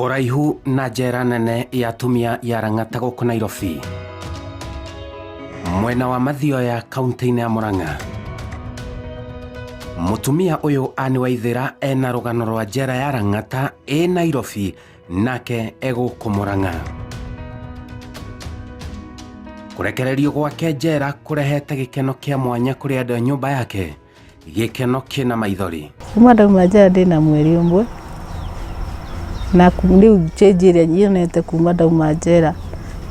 Kũraihu na njera nene ya atumia ya Lang'ata gũkũ Nairobi, mwena wa Mathioya kaunti-inĩ ya Murang'a, mũtumia ũyũ Anne Waithera ena rũgano rwa njera ya Lang'ata ĩ Nairobi nake egũkũ Murang'a. Kũrekererio gwake njera kũrehete gĩkeno kĩa mwanya kũrĩ andũ a nyũmba yake, gĩkeno kĩna maithori. Kuma ndauma njera ndĩna mweri ũmwe na rĩu change ĩrĩa nyonete kuma ndauma njera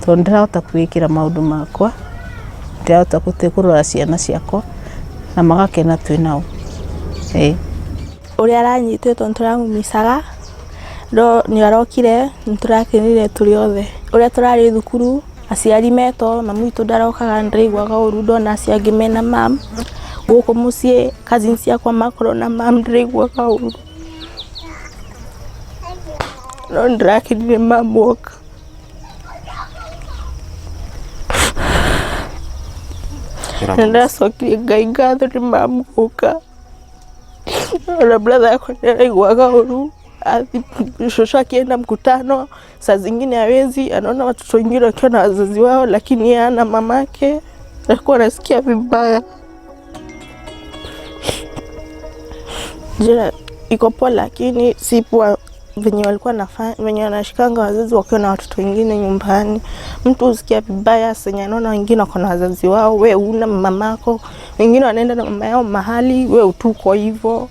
tondũ nĩndĩrahota kwĩĩkĩra maũndũ makwa, nĩndĩrahota kũrora ciana ciakwa na magakena twĩ nao, ĩĩ. Ũrĩa aranyitĩtwo nĩ tũramũmicaga no nĩ arokire nĩ tũrakenire tũrĩ othe. Ũrĩa tũrarĩ thukuru aciari metwo mami witũ ndarokaga nĩ ndĩraiguaga ũru ndona acio angĩ mena mam. Gũkũ mũciĩ cousins ciakwa makorwo na mam ndĩraiguaga ũru. No nĩ ndĩrakenire mam oka. Na nĩ ndĩracokeria Ngai ngatho nĩ mam gũka. Ona brother yakwa nĩ araiguaga ũru. Shosho akienda mkutano saa zingine hawezi, anaona watoto wengine wakiwa na wazazi wao, lakini yeye hana mamake, alikuwa anasikia vibaya. Jela iko poa, lakini si poa venye walikuwa nafanya, venye wanashikanga wazazi wakiwa na watoto wengine nyumbani. Mtu husikia vibaya senye anaona wengine wako na wazazi wao, we una mamako, wengine wanaenda na mama yao mahali, we utuko hivyo,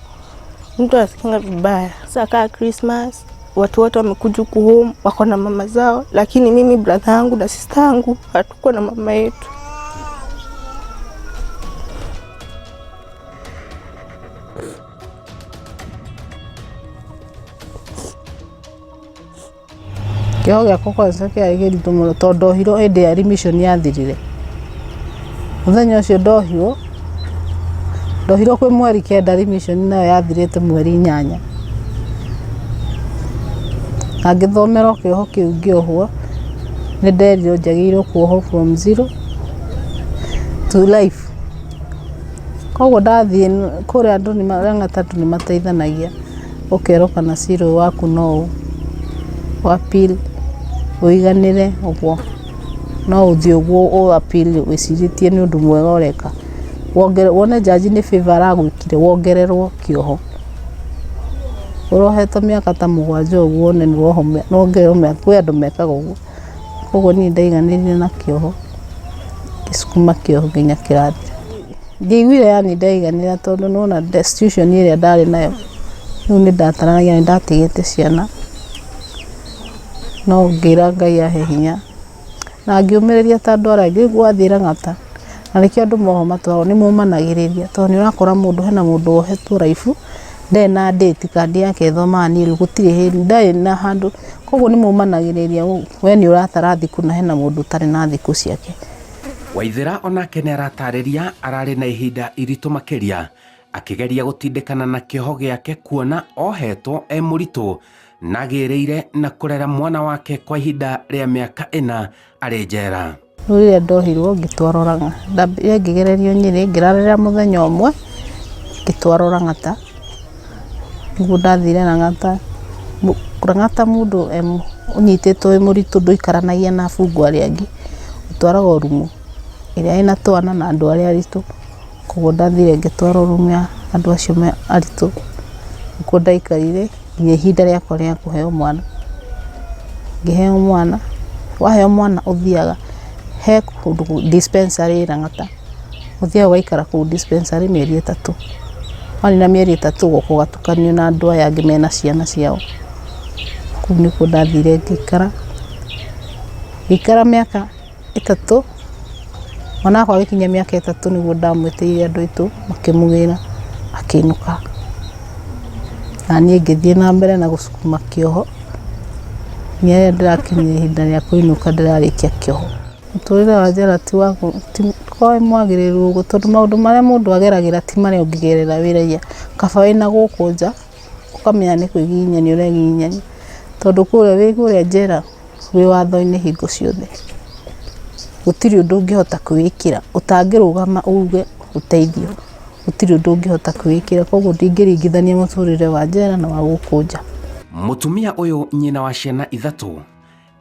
mtu anasikianga vibaya. Sasa kaa Christmas watu wote wamekuja huku home wako na mama zao, lakini mimi brother yangu na sister yangu hatuko na mama yetu. Kĩoho gĩakwa kwanza kĩarĩ kĩritũ mũno tondũ ndohirwo hĩndĩ ĩrĩa admission yathirire. Mũthenya ũcio ndohirwo, ndohirwo kwĩ mweri kenda admission nayo yathirĩte mweri inyanya. Na ngĩthomera o kĩoho kĩu ngĩohwo, nĩ nderirwo njagĩrĩirwo kuohwo from zero to life. Koguo ndathiĩ kũrĩa andũ nĩ Lang'ata andũ nĩ mateithanagia, ũkerwo kana cira ũyũ waku no ũ appeal ũiganĩre ũguo, no ũthiĩ ũguo ũ appeal wĩcirĩtie nĩ ũndũ mwega ũreka, wone judge nĩ favour aragwĩkire wongererwo kĩoho. Ũrohetwo mĩaka ta mũgwanja ũguo wone nĩ wongererwo mĩaka, kwĩ andũ mekaga ũguo. Koguo niĩ ndaiganĩrire na kĩoho, ngĩcukuma kĩoho nginya kĩrathira. Ndiaiguire yani ndaiganĩra tondũ nĩ wona situation ĩrĩa ndarĩ nayo, rĩu nĩ ndataranagia nĩ ndatigĩte ciana, no ngĩra Ngai ahe hinya, na ngĩũmĩrĩria ta andũ arĩa angĩ. Rĩu wathiĩ Lang'ata, na nĩkĩo andũ mohwo matwaragwo, nĩ momanagĩrĩria tondũ nĩ ũrakora mũndũ, hena mũndũ wohetwo life, ndarĩ na date, kandi yake ĩthomaga nil, gũtirĩ hĩndĩ, ndarĩ na handũ, koguo nĩ momanagĩrĩria, we nĩ ũratara thikũ na hena mũndũ ũtarĩ na thikũ ciake. Waithera onake nĩ aratarĩria ararĩ na ihinda iritũ makĩria akĩgeria gũtindĩkana na kĩoho gĩake kuona ohetwo e mũritũ na agĩrĩire na kũrera mwana wake kwa ihinda rĩa mĩaka ĩna arĩ njera. Rĩu rĩrĩa ndohirwo ngĩtwarwo Lang'ata, ndambire ngĩgererio Nyĩrĩ, ngĩrarĩra mũthenya ũmwe, ngĩtwarwo Lang'ata, nĩguo ndathire Lang'ata, Lang'ata mũndũ ũnyitĩtwo wĩ mũritũ ndũikaranagia na abungwo arĩa angĩ, ũtwaragwo rumu ĩrĩa ĩna twana na andũ arĩa aritũ, koguo ndathire ngĩtwarwo rumu ya andũ acio aritũ, nĩkuo ndaikarire nginya ihinda rĩakwa rĩa kũheo mwana. Ngĩheo mwana, waheo mwana ũthiaga he kũndũ dispensary ĩ Lang'ata, ũthiaga ũgaikara kũu dispensary mĩeri ĩtatũ, wanina mĩeri ĩtatũ ũgoka ũgatukanio na andũ aya angĩ mena ciana ciao, kũu nĩkuo ndathire ngĩikara, ngĩikara mĩaka ĩtatũ, mwana wakwa agĩkinyia mĩaka ĩtatũ nĩguo ndamwĩtĩire andũ aitũ makĩmũgĩra akĩinũka. Na niĩ ngĩthiĩ na mbere na gũcukuma kĩoho nginya rĩrĩa ndĩrakinyia ihinda rĩa kũinũka ndĩrarĩkia kĩoho. Mũtũrĩre wa njera ti wa ndũkoragwo wĩ mwagĩrĩru ũguo tondũ maũndũ marĩa mũndũ ageragĩra ti marĩa ũngĩgerera wĩ raiya. Kaba wĩna gũkũ nja ũkamenya nĩ kwĩgiginyania ũregiginyania tondũ kũrĩa wĩ kũrĩa njera wĩ watho-inĩ hingo ciothe. Gũtirĩ ũndũ ũngĩhota kwĩĩkĩra ũtangĩrũgama uge ũteithio. Gũtirĩ ũndũ ũngĩhota kwĩĩkĩra koguo ndingĩringithania mũtũrĩre wa njera na wa gũkũ nja. Mũtumia ũyũ nyina wa ciana ithatũ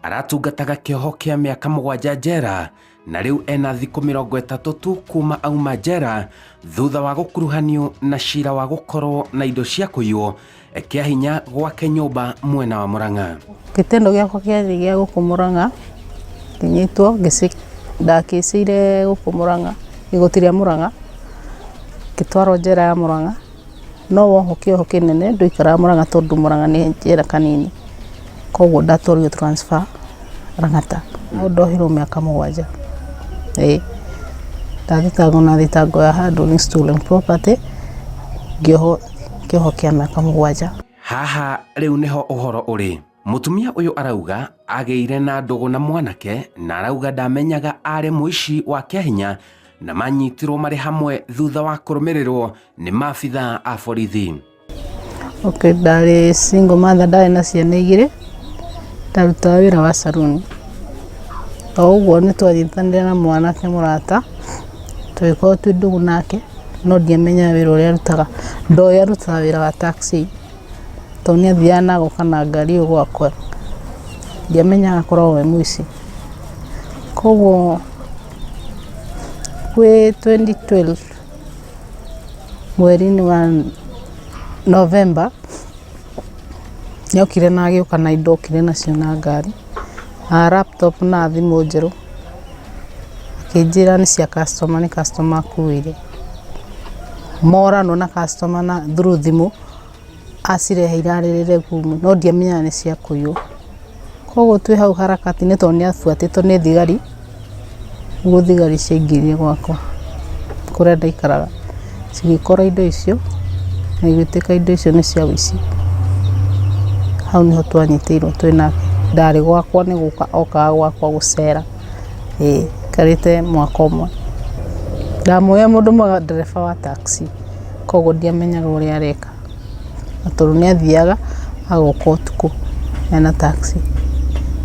aratungataga kĩoho kĩa mĩaka 7 njera na rĩu ena thikũ 30 tu kuma auma njera thutha wa gũkuruhanio na cira wa gũkorwo na indo cia kũiywo kĩa hinya gwake nyũmba mwena wa Murang'a. Gĩtendo gĩakwa kĩarĩ gĩa gũkũ Murang'a, ngĩnyitwo ndakĩcĩire gũkũ Murang'a, igoti rĩa Murang'a, ngĩtwarwo njera ya Murang'a, no wohwo kĩoho kĩnene ndũikaraga Murang'a tondũ Murang'a nĩ njera kanini, koguo ndatwarirwo transfer Lang'ata, hau ndohirwo mĩaka 7, ĩĩ, ndathitangwo na thitango ya handling stolen property, ngĩohwo kĩoho kĩa mĩaka 7. Haha rĩu nĩho ũhoro ũrĩ. Mũtumia ũyũ arauga agĩire na ndũgũ na mwanake na arauga ndamenyaga arĩ mũici wa kĩahinya na manyitirwo marĩ hamwe thutha wa kũrũmĩrĩrwo nĩ maabithaa a borithi. Okay, ndarĩ single mother, ndarĩ na ciana 2, ndarutaga wĩra wa saruni. O ũguo nĩ twanyitanĩire na mwanake mũrata, tũgĩkorwo twĩ ndũgũ nake, no ndiamenyaga wĩra ũrĩa arutaga. Ndoĩ arutaga wĩra wa taxi, tondũ nĩ athiaga na agoka na ngari ĩyo gwakwa. Ndiamenyaga akoragwo e mũici. Koguo kwĩ 2012 mweri-inĩ wa November, nĩokire na agĩũka na indo okire nacio na ngari, na laptop na thimũ njerũ, akĩnjĩra nĩ cia customer, nĩ customer akuĩire. Moranwo na customer na through thimũ, acirehe irarĩ regu no ndiamenyaga nĩ cia kũiywo. Koguo twĩ hau harakati-inĩ tondũ nĩ abuatĩtwo nĩ thigari, nĩguo thigari ciaingĩrire gwakwa kũrĩa ndaikaraga, cigĩkora indo icio na igĩtuĩka indo icio nĩ cia ũici. Hau nĩho twanyitĩirwo twĩ nake. Ndarĩ gwakwa nĩ gũka okaga gwakwa gũcera, ĩĩ aikarĩte mwaka ũmwe. Ndamũĩ e mũndũ mwega ndereba wa taxi, koguo ndiamenyaga ũrĩa areka. Na tondũ nĩ athiaga agoka ũtukũ ena taxi.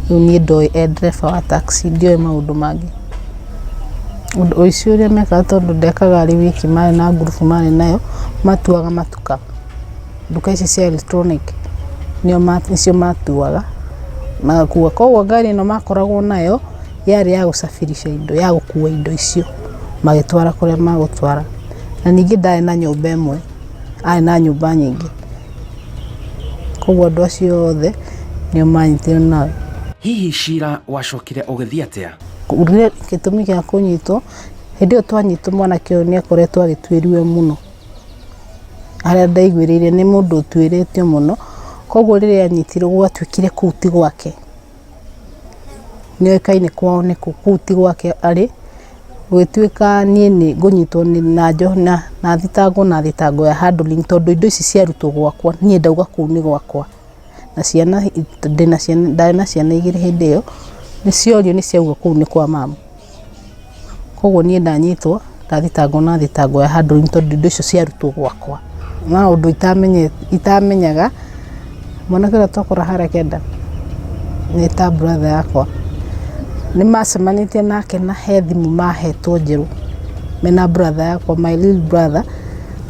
Rĩu niĩ ndoĩ e ndereba wa taxi, ndioĩ maũndũ mangĩ. Ũndũ ũici ũrĩa mekaga tondũ ndekaga arĩ wiki, marĩ na ngurubu marĩ nayo, matuaga matuka. Nduka ici cia electronic nĩcio matuaga magakua. Koguo ngari ĩno makoragwo nayo yarĩ ya gũcabirisha indo, ya gũkua indo icio magĩtwara kũrĩa magũtwara. Na ningĩ ndarĩ na nyũmba ĩmwe, arĩ na nyũmba nyingĩ. Koguo andũ acio othe nĩo manyitirwo nao. Hihi cira wacokire ũgĩthiĩ atĩa? Gĩtũmi gĩa kũnyitwo, hĩndĩ ĩyo twanyitwo mwanake ũyũ nĩ akoretwo agĩtuĩriwe mũno. Harĩa ndaiguĩrĩire nĩ mũndũ ũtuĩrĩtio mũno, koguo rĩrĩa anyitirwo gwatuĩkire kũu ti gwake. Nĩoĩkaine kwao nĩ kũ, kũu ti gwake arĩ, gũgĩtuĩka niĩ nĩ ngũnyitwo na na thitangwo na thitango ya handling tondũ indo ici ciarutwo gwakwa, niĩ ndauga kũu nĩ gwakwa. Na ciana, ndĩna ciana, ndarĩ na ciana 2 hĩndĩ ĩyo, nĩ ciorio nĩ ciauga kũu nĩ kwa mamu. Koguo niĩ ndanyitwo, ndathitangwo na thitango ya handling tondũ indo icio ciarutwo gwakwa. Na ũndũ itamenyaga, mwanake ũrĩa twakora harĩa kĩanda, nĩ ta brother yakwa. Nĩ macemanĩtie nake na he thimũ mahetwo njerũ, mena brother yakwa, my little brother,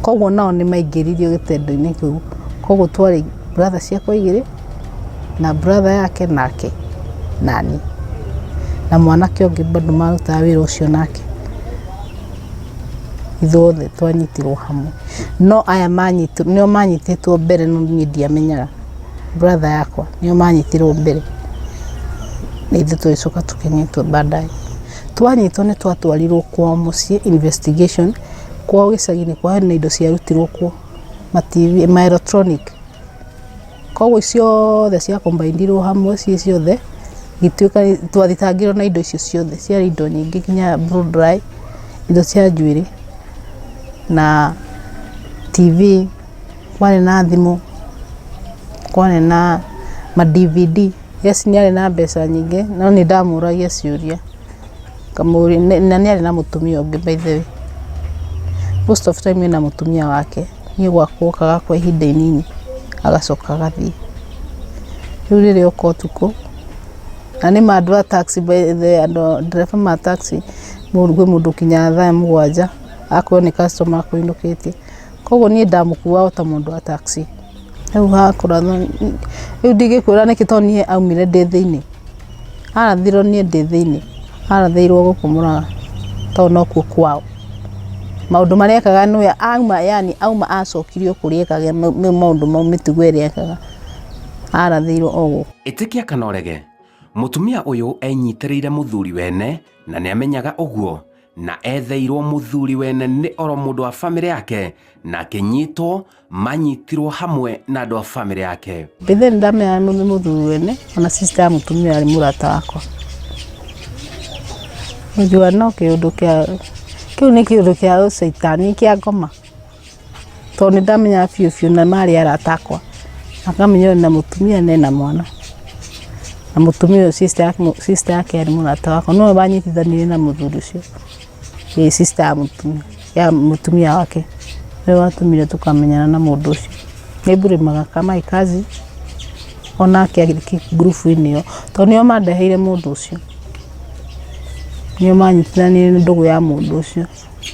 koguo nao nĩ maingĩririo gĩtendo-inĩ kĩu. Koguo twarĩ brother ciakwa 2, na brother yake nake, nani. Na mwanake ũngĩ bado marutaga wĩra ũcio nake. Ithuothe twanyitirwo hamwe. No aya nĩo manyitĩtwo mbere no niĩ ndiamenyaga. Brother yakwa nĩo manyitirwo mbere. Na ithuĩ tũgĩcoka tũkĩnyitwo baadaye. Twanyitwo nĩ twatwarirwo kwao mũciĩ investigation, kwao gĩcagi-inĩ kwao hena indo ciarutirwo kuo, ma TV, ma electronic. Koguo ciothe cia combine hamwe ciĩ ciothe, igĩtuĩka twathitangirwo na indo icio ciothe, ciarĩ indo nyingĩ nginya blow dry, indo cia njuĩrĩ na TV, kwarĩ na thimũ, kwarĩ na ma DVD. Yes, nĩ arĩ na mbeca nyingĩ, no nĩ ndamũragia ciũria. Ngamũria, na nĩ arĩ na mũtumia ũngĩ by the way. Most of time ena mũtumia wake, niĩ gwakwa okaga kwa ihinda inini, agacoka agathiĩ. Rĩu rĩrĩa oka ũtukũ, na nĩ ma andũ a taxi by the way, andũ ndereba ma taxi, kwĩ mũndũ ũkinyaga thaa 7 akorwo nĩ customer akũinũkĩtie. Koguo niĩ ndamũkuaga o ta mũndũ wa taxi. Hau ha kũrathwo rĩu ndingĩkwĩra nĩkĩ tondũ niĩ aumire ndĩ thĩinĩ. Arathirwo niĩ ndĩ thĩinĩ. Arathĩirwo gũkũ Mũrang'a tondũ nokuo kwao. Maũndũ marĩa ekaga nĩwe auma yani auma acokirio kũrĩa ekaga maũndũ mau mĩtugo ĩrĩa ekaga. Arathĩirwo o gũkũ. Ĩtĩkia kana ũrege, mũtumia ũyũ enyitĩrĩire mũthuri wene na nĩamenyaga ũguo, na etheirwo mũthuri wene nĩ oro mũndũ wa bamĩrĩ yake na akĩnyitwo manyitirwo hamwe na andũ a bamĩrĩ yake. Mbithe nĩ ndamenya nĩ mũthuri wene ona sister ya mũtumia arĩ mũrata wakwa. Unajua no kĩũndũ kĩa kĩu nĩ kĩũndũ kĩa ũcaitani kĩa ngoma. Tondũ nĩ ndamenyaga biũ biũ na marĩ arata akwa. Na ngamenya ũyũ na mũtumia na ena mwana. Na mũtumia ũyũ sister yake arĩ mũrata wakwa. Nĩwe wanyitithanirie na mũthuri ũcio. Ĩĩ sister ya mũtumia, ya mũtumia wake. Nĩwe watũmire tũkamenyana na mũndũ ũcio. Nĩ mburĩmaga kama cousin onake agĩthiĩ ngurubu-inĩ ĩyo. Tondũ nĩo mandeheire mũndũ ũcio. Nĩo manyitithanirie na ndũgũ ya mũndũ ũcio.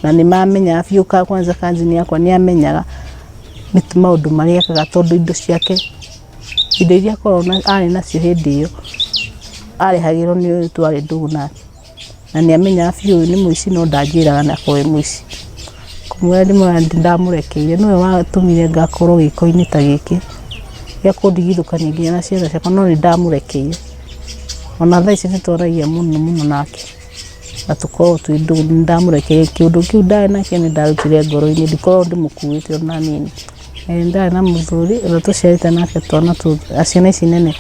Na nĩ mamenyaga biũ kwanza cousin yakwa nĩ amenyaga maũndũ marĩa ekaga tondũ indo ciake, indo iria akoragwo arĩ nacio hĩndĩ ĩyo, arehagĩrwo nĩ ũyũ twarĩ ndũgũ nake. Na nĩ amenyaga biũ ũyũ nĩ mũici no ndanjĩraga akorwo e mũici. Kũmwĩra ndĩmwĩra nĩ ndamũrekeire nĩwe watũmire ngakorwo gĩko-inĩ ta gĩkĩ, gĩa kũndigithũkania nginya na ciana ciakwa no nĩ ndamũrekeire. Ona thaa ici nĩ twaragia mũno mũno nake. Na tũkoragwo twĩ ndũgũ nĩ ndamũrekeire kĩũndũ kĩu ndarĩ nakĩo nĩ ndarutire ngoro-inĩ ndikoragwo ndĩmũkuĩte ona hanini. Ĩĩ nĩ ndarĩ na mũthuri ũrĩa tũciarĩte nake twana ciana ici nene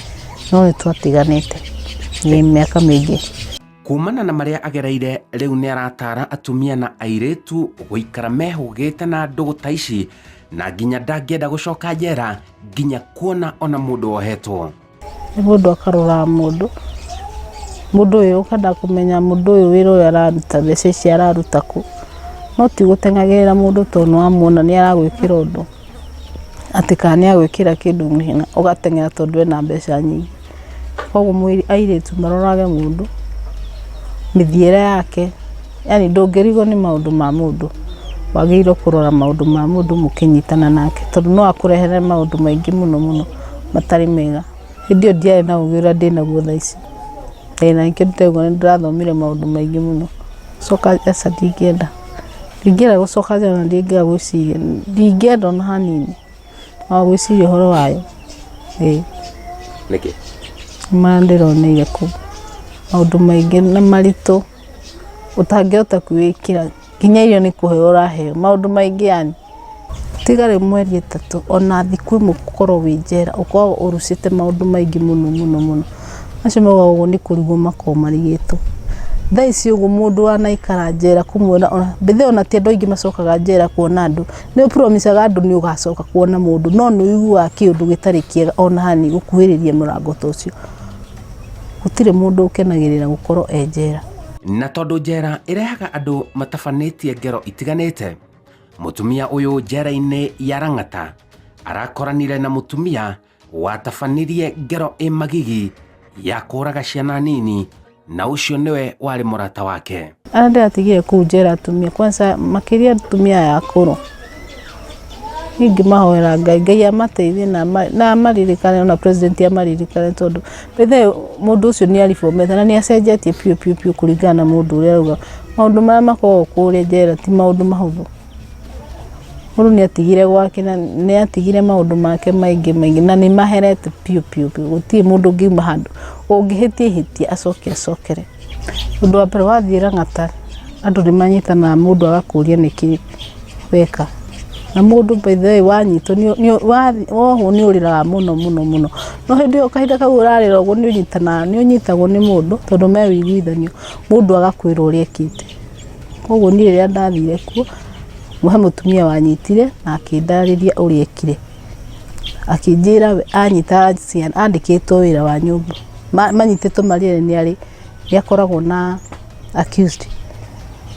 no nĩ twatiganĩte mĩaka mĩingĩ. Kumana na marĩa agereire rĩu nĩ aratara atumia na airĩtu gũikara mehũgĩte na ndũgũ ta ici na nginya ndangĩenda gũcoka njera nginya kuona ona mũndũ ohetwo. Nĩ mũndũ akaroraga mũndũ, mũndũ ũyũ ũkenda kũmenya mũndũ ũyũ wĩra ũyũ araruta mbeca ici araruta kũ, no ti gũteng'agĩrĩra mũndũ tondũ nĩ wamuona nĩ aragwĩkĩra ũndũ, atĩ kana nĩ agwĩkĩra kĩndũ ũgateng'era tondũ ena mbeca nyingĩ. Koguo airĩtu marorage mũndũ, mĩthiĩre yake. Yaani ndũngĩrigwo nĩ maũndũ ma mũndũ, wagĩrĩirwo kũrora maũndũ ma mũndũ mũkĩnyitana nake, tondũ no akũrehere maũndũ maingĩ mũno mũno matarĩ mega. Hĩndĩ ĩyo ndiarĩ na ũgĩ ũrĩa ndĩnaguo thaa ici, ĩĩ na nĩkĩo ndĩrauga nĩ ndĩrathomire maũndũ maingĩ mũno. Gũcoka aca ndingĩenda, ndingĩenda gũcoka njera na ndingĩenda gwĩciria, ndingĩenda ona hanini. O gwĩciria ũhoro wayo, ĩĩ. Nĩkĩ? Marĩa ndĩroneire kũu, maũndũ maingĩ na maritũ ũtangĩhota kwĩĩkĩra, nginya irio nĩ kũheo ũraheo, maũndũ maingĩ yani. Tiga rĩu mĩeri ĩtatũ, ona thikũ ĩmwe gũkorwo wĩ njera, ũkoragwo ũrucĩte maũndũ maingĩ mũno mũno mũno. Acio maugaga ũguo nĩ kũrigwo makoragwo marigĩtwo. Thaa ici ũguo mũndũ wanaikara njera kũmwĩra ona, by the way ona ti andũ aingĩ macokaga njera kuona andũ. Nĩ ũ promise aga andũ nĩ ũgacoka kuona mũndũ, no nĩ ũiguaga kĩũndũ gĩtarĩ kĩega ona hanini gũkuhĩrĩria mũrango ta ũcio. Gũtirĩ mũndũ ũkenagĩrĩra gũkorwo e njera. Na tondũ njera ĩrehaga andũ matabanĩtie ngero itiganĩte, mũtumia ũyũ njera-inĩ ya Lang'ata arakoranire na mũtumia watabanirie ngero ĩ magigi ya kũraga ciana nini na ũcio nĩwe warĩ mũrata wake. Arĩa ndĩratigire kũu njera atumia kwanza makĩria atumia aya akũrũ, niĩ ingĩmahoera Ngai, Ngai amateithie na amaririkane ona president amaririkane tondũ by the way mũndũ ũcio nĩ aribomete na nĩ acenjetie biũ biũ biũ kũringana na mũndũ ũrĩa arauga. Maũndũ marĩa makoragwo kũrĩa njera ti maũndũ mahũthũ. Mũndũ nĩ atigire gwake na nĩ atigire maũndũ make maingĩ maingĩ na nĩ maherete biũ biũ biũ, gũtirĩ mũndũ ũngiuma handũ, ũngĩhĩtia ihĩtia acoke acokere. Ũndũ wa mbere wathiĩ Lang'ata andũ nĩ manyitanaga mũndũ agakũria nĩkĩ weka. Na mũndũ by the way wanyitwo wohwo nĩ ũrĩraga mũno mũno mũno. No hĩndĩ ĩyo kahinda kau ũrarĩra ũguo nĩ ũnyitanaga nĩ ũnyitagwo nĩ mũndũ tondũ me ũiguithanio, mũndũ agakwĩra ũrĩa ekĩte. Koguo niĩ rĩrĩa ndathire kuo, he mũtumia wanyitire na akĩndarĩria ũrĩa ekire. Akĩnjĩra we anyitaga ciana, andĩkĩtwo wĩra wa nyũmba, manyitĩtwo marĩ erĩ nĩ arĩ, nĩ akoragwo na accused.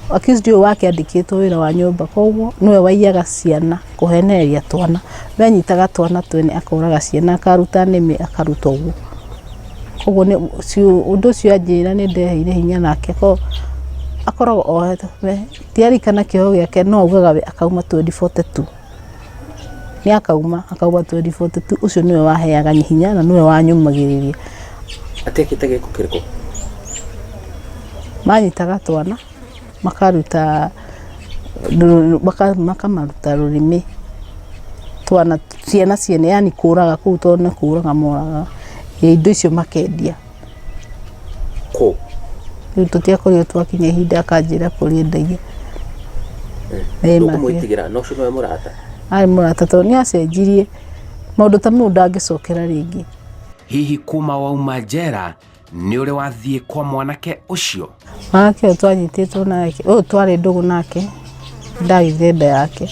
Accused ũyũ wake andĩkĩtwo wĩra wa nyũmba, koguo nĩwe waiyaga ciana, kũhenereria twana. We anyitaga twana twene akoraga ciana akaruta nĩmĩ akaruta ũguo. Koguo ũndũ ũcio anjĩra nĩ ndeheire hinya nake akoragwo ohetwo, ndiaririkana kĩoho gĩake no augaga we akauma 2042. Nĩ akauma, akauma 2042, ũcio nĩwe waheaga hinya na nĩwe wanyũmagĩrĩria. Atekĩte gĩko kĩrĩkũ? Manyitaga twana makaruta makamaruta rũrĩmĩ twana ciana ciene yani kũraga kũu tondũ nĩ kũraga moragaga indo icio makendia. Kũ? Rĩu tũtiakorirwo twakinya ihinda akanjĩra kũrĩa endagia. Ndũkũmwĩtigĩra na ũcio nĩwe mũrata? Arĩ mũrata tondũ nĩ acenjirie maũndũ ta mau ndangĩcokera rĩngĩ. Hihi kuma wauma njera nĩ ũrĩ wathiĩ kwa mwanake ũcio? Mwanake ũyũ twanyitĩtwo nake, ũyũ twarĩ ndũgũ nake, ndagĩire nda yake,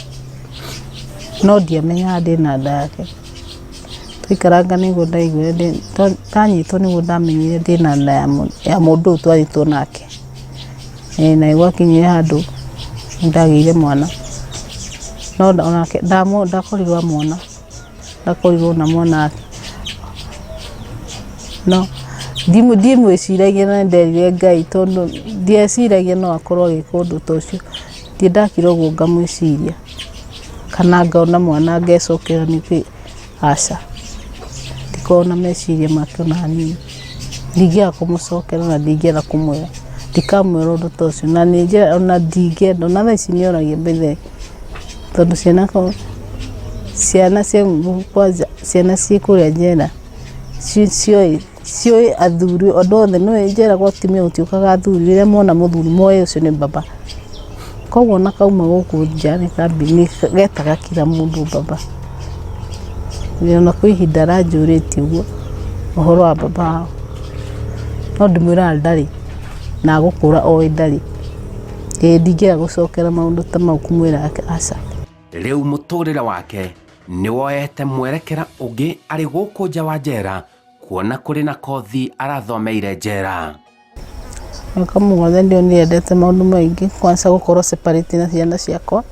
no ndiamenyaga ndĩna nda yake. Twaikaranga nĩguo ndaiguire ndanyitwo nĩguo ndamenyire ndĩna nda ya mũndũ ũyũ twanyitwo nake. Ĩĩ na gwakinyire handũ nĩndagĩire mwana, no onake ndakorirwo amwona. Ndakorirwo na mwana wake no ndimwĩciragia na nĩnderire Ngai tondũ ndieciragia no akorwo agĩka ũndũ ta ũcio. Ndirĩ ndakira ũguo ngamwĩciria kana ngona mwana ngecokera nĩkĩ, aca. Ndikoragwo na meciria make ona hanini. Ndingĩaga kũmũcokera na ndingĩenda kũmwĩra, ndikamwĩra ũndũ ta ũcio na nĩ ona ndingĩenda ona thaa ici nĩ oragia by the way. Tondũ ciana ciana cia kwanja ciana ciĩ kũrĩa njera cioĩ ciũĩ athuri andũ othe nĩũĩ njera gwa atumia gũtiũkaga athuri, rĩrĩa mona mũthuri moĩ ũcio nĩ baba. Koguo ona kauma gũkũ nja nĩ getaga kila mũndũ baba. Ona kwĩ ihinda aranjũrĩtie ũguo ũhoro wa baba wao, no ndĩmwĩraga ndarĩ na agũkũra oĩ ndarĩ. Ĩĩ ndingĩenda gũcokera maũndũ ta mau kũmwĩra aca. Rĩu mũtũrĩre wake nĩ woete mwerekera ũngĩ arĩ gũkũ nja wa njera kuona kũrĩ na kothi arathomeire njera. Mĩaka mũgwanja ndionire endete maũndũ maingĩ kwanza gũkorwo separate na ciana ciakwa,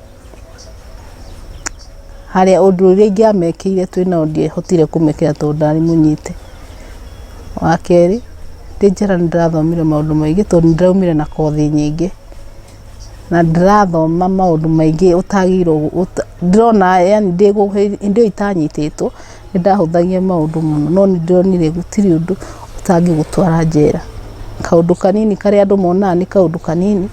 harĩa ũndũ ũrĩa ingĩamekĩire twĩnao ndiahotire kũmekĩra tondũ ndarĩ mũnyite. Wa kerĩ, ndĩ njera nĩ ndĩrathomire maũndũ maingĩ tondũ nĩ ndĩraumire na kothi nyingĩ, na ndĩrathoma maũndũ maingĩ ũtagĩrĩirwo ndĩrona yaani hĩndĩ ĩyo itanyitĩtwo, nĩ ndahũthagia maũndũ mũno, no nĩ ndĩronire gũtirĩ ũndũ ũtangĩgũtwara njera. Kaũndũ kanini karĩa andũ monaga nĩ kaũndũ kanini,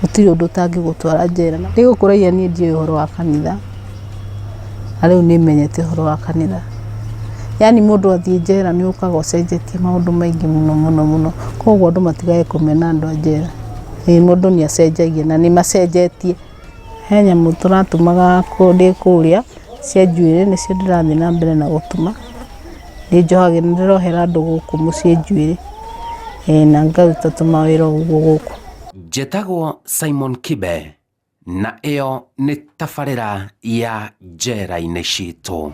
gũtirĩ ũndũ ũtangĩgũtwara njera. Ndĩgũkũragia niĩ ndiũĩ ũhoro wa kanitha. Na rĩu nĩ menyete ũhoro wa kanitha. Yaani mũndũ athiĩ njera nĩ ũkaga ũcenjetie maũndũ maingĩ mũno mũno mũno. Koguo andũ matigage kũmena andũ a njera. Ĩĩ mũndũ nĩ acenjagia na nĩ macenjetie. He nyamũ tũratũmaga ndĩ kũrĩa cia njuĩrĩ nĩcio ndĩrathiĩ na mbere na gũtuma. Nĩ njohagĩra, nĩ ndĩrohera andũ gũkũ mũciĩ njuĩrĩ ĩĩ na ngaruta tũmawĩra ũguo gũkũ. Njĩtagwo Simon Kibe. Na ĩyo nĩ tabarĩra ya Njera-inĩ Citũ.